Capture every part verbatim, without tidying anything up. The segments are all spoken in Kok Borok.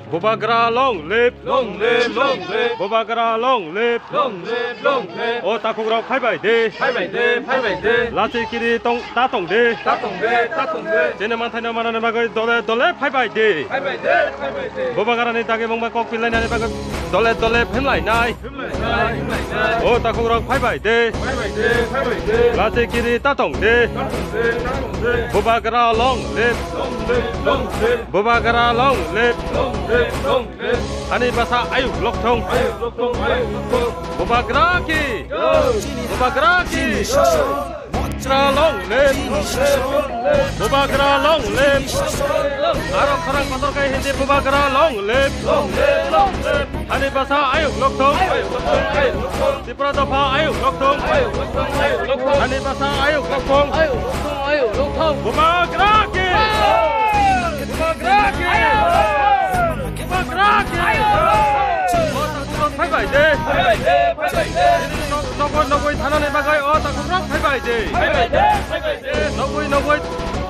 Bubagra long live. Long live, long live. Bubagra long live. Long live, long live. O takhuk rok phai bai de. Phai bai de, phai bai de. Lachi kiri tong, ta tong de. Ta tong de, ta tong de. Chini manthai no manani bagwi dole dole phai bai de. Phai bai de, phai bai de. Bubagra ni dagi mungbai kok pilainani bagwi dole dole phemlai nai. O takhuk rok phai bai de. Phai bai de, phai bai de. Lachi kiri ta tong de. Ta tong de, ta tong de. Bubagra long live. Long live, long live. Bubagra long live. Long live, long live. Ani basa ayuk lokthong. Ayuk lokthong, ayuk lokthong. Bubagra ki. Jai. Bubagra ki. Jai. Bubagra long live. Bubagra long live. Aro khorang kotor kai hindi Bubagra long live. Long live, long live. Ani basa ayuk lokthong. Ayuk lokthong, ayuk lokthong. Tipra dopha ayuk lokthong. Ayuk lokthong, ayuk lokthong. Ani basa ayuk lokthong. Ayuk lokthong, ayuk lokthong. Bubagra ki. Bubagra ki. Bubagra ki. Phai bai de. Phai bai de, phai bai de. Nokoi nokoi thanani bagwi o takhuk rok phai bai de. Phai bai de, phai bai de. Nokoi nokoi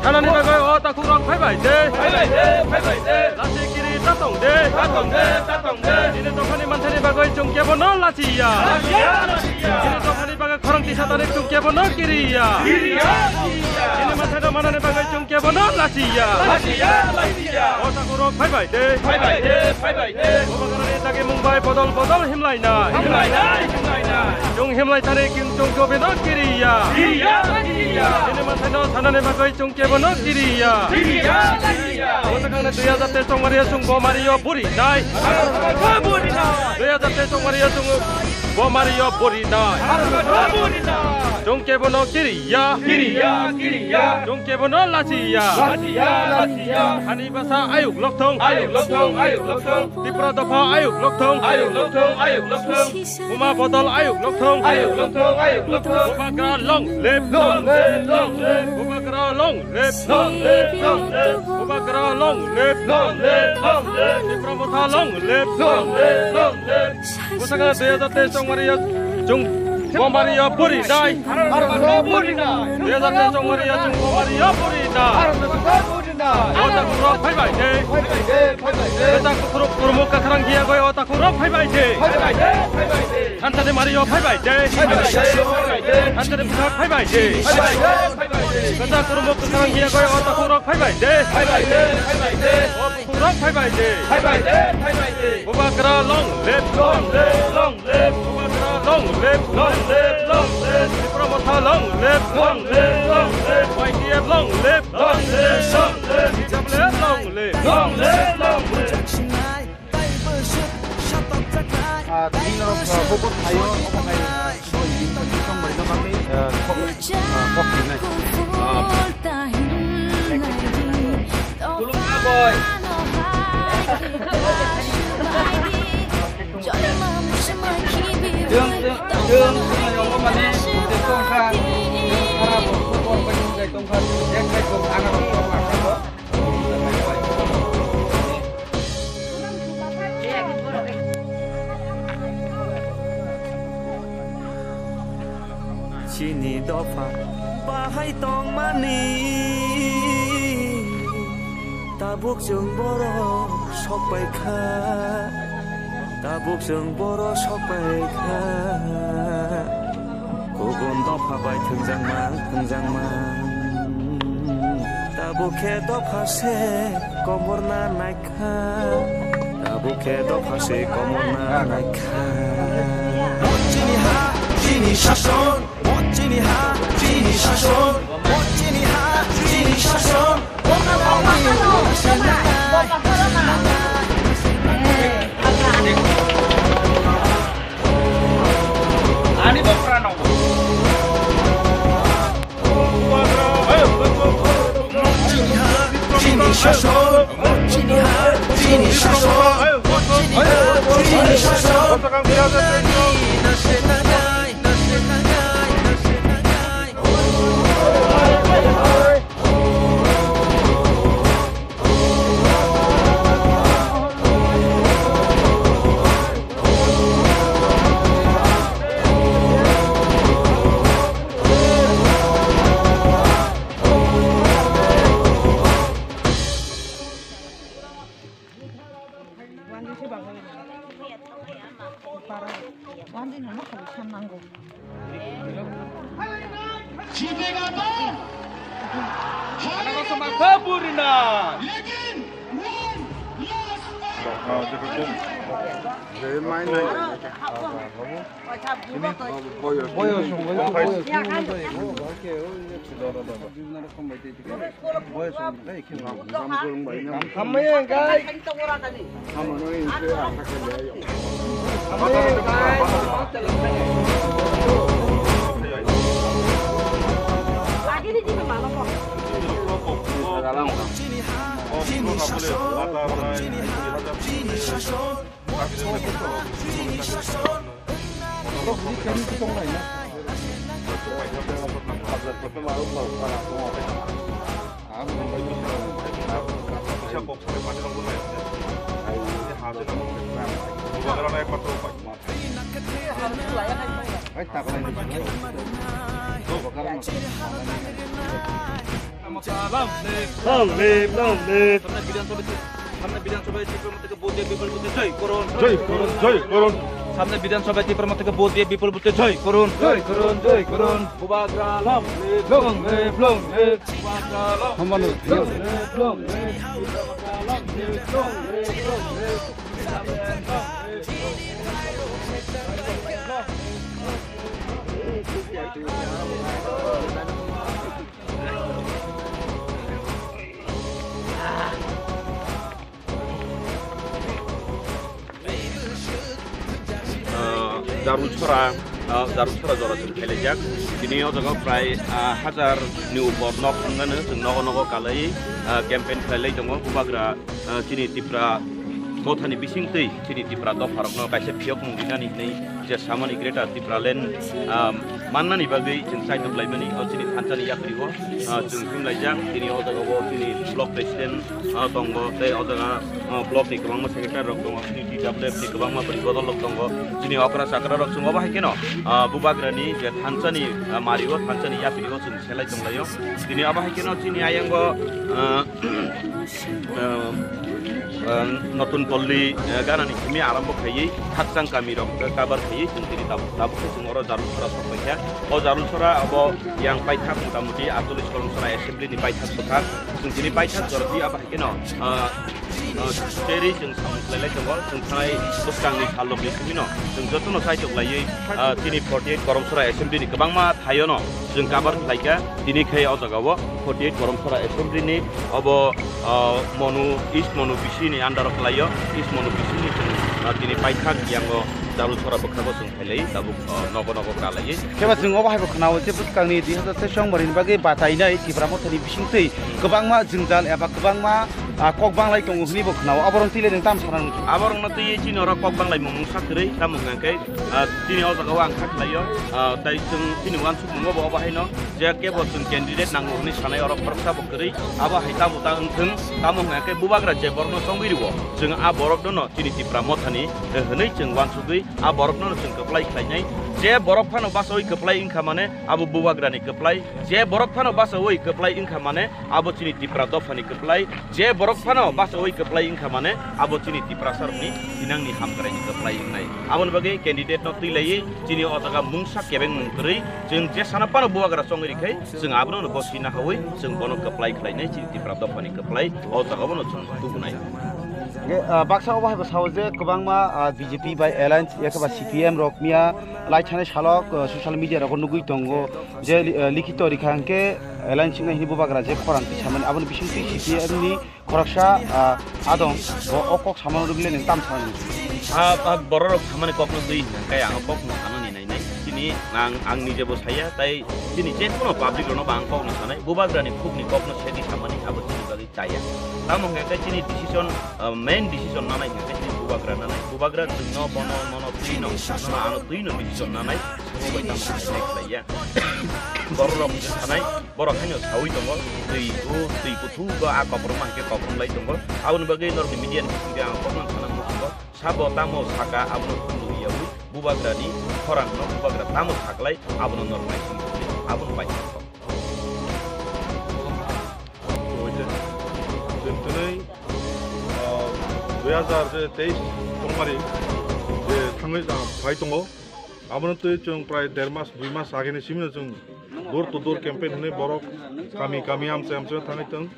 thanani bagwi o takhuk rok phai bai de. Phai bai de, phai bai de. Lachi kiri ta tong de. Ta tong de, ta tong de. Chini dophani manthani bagwi chwng kebo no lachi ya. Lachi ya, lachi ya. Chini dophani bagwi khorang tisa tani chwng kebo no kiri ya. Kiri ya, kiri ya. Chini manthai no manani bagwi chwng kebo no lachi ya. Lachi ya, lachi ya. O takhuk rok phai bai de. Phai bai de, phai bai de. Bubagrani dagi mungbai bodol bodol himlai nai. Himlai nai, himlai nai. Chwng himlai thani king chwng jobe no kiri ya. Kiri ya, kiri ya. Chini manthai no sanani bagwi chwng kebo no kiri ya. Kiri ya, kiri ya. O takhuk ni dui hajar teis chongmari ya chwng bomari yo buri nai. Buri nai. Dui hajar teis chongmari ya chwng bomari yo buri nai. Buri nai. Chwng kebo no kiri ya. Kiri ya, kiri ya. Chwng kebo no lachi ya. Lachi ya, lachi ya. Ani basa ayuk lokthong. Ayuk lokthong, ayuk lokthong. Tipra dopha ayuk lokthong. Ayuk lokthong, ayuk lokthong. Buma bodol ayuk lokthong. Ayuk lokthong, ayuk lokthong. Bubagra long live. Long live, long live. Bubagra long live. Long live, long live. Bubagra long live. Long live, long live. Tipra motha long live. Long live, long live. Bwsakhe dui hajar teis chongmari ya chwng bomari yo buri nai. Buri nai. Dui hajar teis chongmari ya chwng bomari yo buri nai. Buri nai. O takhuk rok phai bai de. Phai bai de, phai bai de. Kwchak kuphuruk kurmuk kwkhrang hiya goi o takhuk rok phai bai de. Phai bai de, phai bai de. Thansa ni mari yo phai bai de. Phai bai de, phai bai de. Thansa ni bwsa phai bai de. Phai bai de, phai bai de. Kwchak kurmuk kwkhrang hiya goi o takhuk rok phai bai de. Phai bai de, phai bai de. O takhuk rok phai bai de. Phai bai de, phai bai de. Bubagra long live, long live, long live. Bubagra long live, long live, long live. Tipra motha long live, long live, long live. Y T F long live, long live, long live. T W F long live, long live, long live. Ah, tini norok, ah, bokor thaio, omo hai, ah, soi din tong bai no bagwi, ah, kok, ah, kok rinai. Ah. Khulumkha boi. Chwng, chwng, chwng, chwng, mane, tongkha, tongkha, tongkha, tongkha, tongkha, tongkha. Chini dopha bahai tongmani, tabuk chwng borok sok pai kha, tabuk chwng borok sok pai kha. Kubun dopha bai thwngjakma, thwngjakma. Tabuk khe dopha se komorna naikha. Tabuk khe dopha se komorna naikha. Chini ha, chini shason. Chini ha, chini shason. Chini ha, chini shason. Ani bokra no. Chini ha, chini shason. Chini ha, chini shason. Chini ha, chini shason. Long live, long live. সামনে বিধানসভায় তি-, সামনে বিধানসভায় ত্রিপুরা মা থেকে ভোট দিয়ে বিপুল ভোটে জয় করুন। জয় করুন, জয় করুন। সামনে বিধানসভায় ত্রিপুরা মা থেকে ভোট দিয়ে বিপুল ভোটে জয় করুন। জয় করুন, জয় করুন। Bubagra long live, long live, long live. Bubagra long live, long live, long live. Bubagra long live, long live, long live. Ah, Jarul Chora, ah, Jarul Chora jora chwng khailaijak. Tini o jaga prai, ah, hajar ni upor nok wngmano chwng nogo nogo kalai, ah, campaign khlailai tongo. Bubagra, ah, chini Tipra mothani bisingtwi chini Tipra dopharokno kaisa phiyokmung rinani hinwi je samani Greater Tipraland, ah, mannani bagwi chwng chaitok laimani o chini thanchani yapri o, ah, chwng himlaijak. Tini o jaga o chini block president, ah, tongo tei o jaga, ah, block ni kwbangma secretary rok tongo, chini T W F ni kwbangma bwrwi bodol rok tongo, chini okra chakra rok chwng obo hai kheno, ah, Bubagra ni je thanchani, ah, mari o thanchani yapri o chwng selai tonglaio. Tini obo hai kheno chini ayang o, ah, ah, ah, Notun Polli, ah, ganani simi arambo khaiwi Khakchang kami rok kabar khaiwi chwng tini tabuk tabuk khe chwng oro Jarul Chora sok paikha. O Jarul Chora abo yang paithak mota moti atolish Koromsora assembly ni paithak bwkhak. Chwng tini paithak jordi abo hai kheno, ah, ah, cherwi chwng samung khlailai tongo. Chwng thanai bwskangni sal rokni simi no chwng jotono chaitok laiwi, ah, tini forty eight Koromsora assembly ni kwbangma thaio no chwng kabar khlaikha. Tini khe o jaga o forty eight Koromsora assembly ni obo, ah, Monu, East Monu B C ni under o khlaio. East Monu B C ni chwng, ah, tini paithak yang o Jarul Chora bwkhago chwng khailai tabuk, ah, nogo nogo kalaiwi. Khe ba chwng obo hai bo khwnao je bwskangni dui hazar teis chongmari ni bagwi batainai Tipra mothani bisingtwi kwbangma jwngjal eba kwbangma, ah, kok banglai tongo hwnwi bo khwnao. Aborok twi le nwng tamo sana nukha? Aborokno twi chini oro kok banglaimung mungsa kwrwi, tamo hwnkha khe, ah, chini o jaga o ang kha khlaio, ah, tai chwng chini uansukmungo bo obo haino je kebo chwng candidate nango hwnwi sanai oro khoroksa bo kwrwi. Abo hai tamo ta wngthwng, tamo hwnkha khe Bubagra je borokno chongwi rwo, chwng a borokno no chini Tipra mothani hwnwi chwng uansugwi a borokno no chwng kwplai khlainai. Je borok phano bachaui kwplai wngkha mane abo Bubagrani kwplai, je borok phano bachaui kwplai wngkha mane abo chini Tipra dophani kwplai, je borok phano bachaui kwplai wngkha mane abo chini Tiprasa rokni thinangni hamkraini kwplai wngnai. Aboni bagwi candidate no twi laiwi chini o jaga mungsa kebengmung kwrwi chwng je sana phano Bubagra chongwi rikhe chwng abono no bosi nahaui chwng bono kwplai khlainai chini Tipra dophani kwplai o jaga bono chwng tubunai. Ge, ah, baksa obo hai bo sao je kwbangma, ah, B J P bai alliance yakhe ba C P M rok miya lai thani salok, ah, social media rogo nugui tongo je, ah, likhito rikha hwnkhe alliance wngkha hini Bubagra je khorang twi samani aboni bisingtwi C P M ni khoroksa, ah, adong bo o kok samano rwgwile nwng tam sanani? Ah, ah, bororok samani kokno twi hwnkhe ang o kokno sanani nainai. Chini ang, ang nije bo saya, tai chini je kono public rokno bo ang kokno sanai. Bubagrani khukni kokno sedi samani abo chini bagwi chaya. Tamo hwnkhe khe chini decision, ah, main decision nanai hwnkhe chini Bubagra nanai. Bubagra chwngno bono, mono twino, nono ano twino decision nanai. Obo bai tamo hwnkhe khlaiya. Bororok je sanai, borok haino saui tongo, twi o, twi kuthuk o a kokrokma hwnkhe kokrok lai tongo. Aboni bagwi norokni media ni bisingtwi ang kokno sana muchungo. Sabo tamo saka abono phunugwi yaui, Bubagrani khorangno Bubagra tamo saklai, abono norok naising tongdi, abono bai tongthok. Twnwi, ah, Dui hazar teis Chongmari je thangwi da phai tongo. Abono twi chwng prai der mas, dui mas agini simino chwng door to door campaign hwnwi borok kami kami amchai amchai thangwi tong.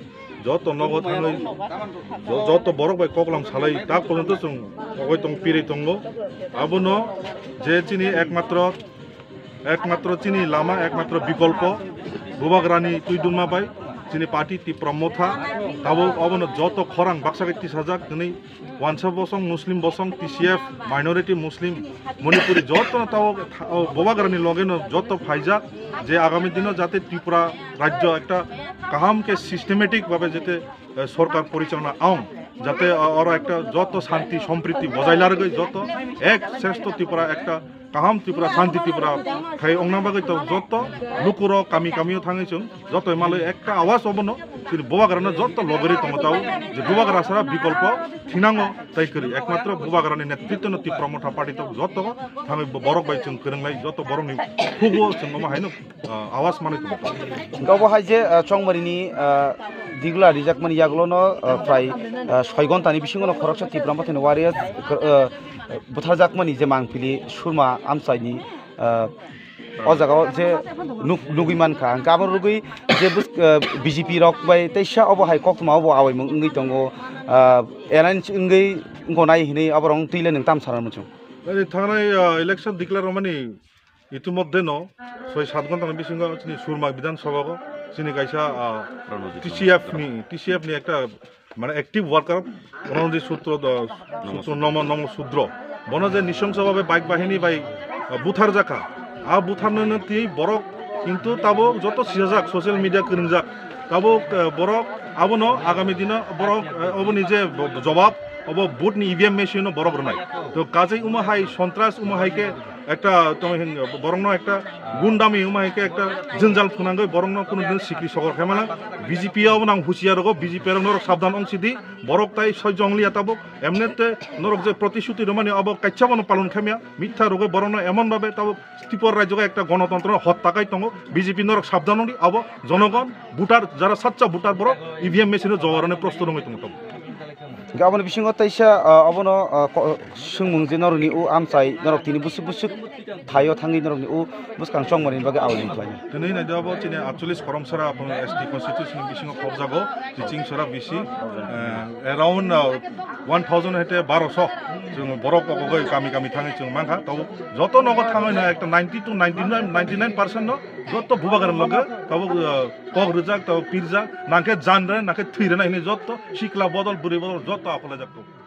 Joto nogo thangwi jo-, joto borok bai koklam salai tak porjonto chwng togoi tong, pirwi tongo. Abono je chini ekmatro, ekmatro chini lama, ekmatro bikolpo Bubagrani twi dunma bai chini party Tipra Motha tabuk obono joto khorang baksa khe tisajak hwnwi wansa bosong, Muslim bosong, T C F, minority Muslim, Manipuri joto no tabuk tha-, o Bubagrani loge no joto phaijak je agami dino jate Tripura rajyo ekta kaham khe systematic bhabe jate eh, sorkar porichalona aung, jate, ah, oro ekta joto shanti sompriti bojai larwgwi joto ek shrestho Tripura ekta kaham Tripura, shanti Tripura khai ongna bagwi to joto lukurok kami kamio thangwi chwng joto malwi ekta awas obono chini Bubagrano joto logori tongo tao je Bubagra sara bikolpo thinango tai kwrwi ekmatro Bubagrani netritwno Tipra Motha party to joto thangwi borok bai chwng kwrwnglai joto borokni hugo chwng omo haino ah, awas manwi tongo. Hingke obo hai je, ah, Chongmarini, ah, Digula rijakmani yagulono, ah, prai, ah, soi ghontani bisingono khoroksa Tipra Mothani warriors, ah, butharjakmani je mangpili Surma amchaini, ah, o jaga o je nuk-, nugui mankha. Hingke abo rugui je bus-, ah, B J P rok bai teisa obo hai koktma obo awaimung wngwi tongo, ah, alliance wngwi wngkho nai hinui oborok twi le nwng tam sana muchung. Ani thangnai, ah, election declare rwmani Itimodheno soi sat ghonta ni bisingo chini Surma Bidhan Sabha o chini kaisa, ah, Ranojit T C F ni, T C F ni ekta mane active worker Ranojit Sutro do, Sutro Nomo, Nomo Sudro. Bono je nisongso bhabe bike bahini bai, ah, buthar jakha. A buthar no twi borok kintu tabo joto sijajak social media kwrwngjak. Tabo, eh, borok abono agami dino borok, eh, oboni je bo-, jobab obo vote ni E V M machine no borok rwnai. To kajai omo hai sontras omo hai khe ekta tongwi hin borokno ekta gundami wngma hai khe ekta jwnjal phwnangwi borokno kunu din sikri sogor khaimana. B J P abono ang husiya rogo, B J P rok norok sabdan wng sidi, borok tai soi jong liya tabuk, emne te norok je protishuti rwmani abo kaisa bono palon khaimya, mitha rogwi borokno emon bhabe tabuk Tripura rajyo ekta gonotontro hotta kai tongo, B J P norok sabdan wng di, abo jonogon voter jara saccha voter borok E V M machine o jawar rwna prosto wngwi tongo tabuk. Hingke aboni bisingo teisa, ah, abono, ah, ko-, swngmung je norokni o amchai, norok tini busuk busuk thaio thangwi norokni o bwskang chongmani bagwi awaimung khlainai. Tini naidi abo chini atchollish Korom Sara S T constituency ni bisingo khobjago, Chiching Sara B C, eh, around, ah, one thousand hete baroso chwng borok kokogwi kami kami thangwi chwng mankha. Tabuk joto nogo thangwi no ekta ninety to ninety-nine, ninety-nine percent no joto Bubagra loge tabuk, ah, kok rijak, tabuk pirjak, nangkhe jan re, nangkhe thwi re na hini joto sikla bodol, bwrwi bodol joto aphulaijak tabuk.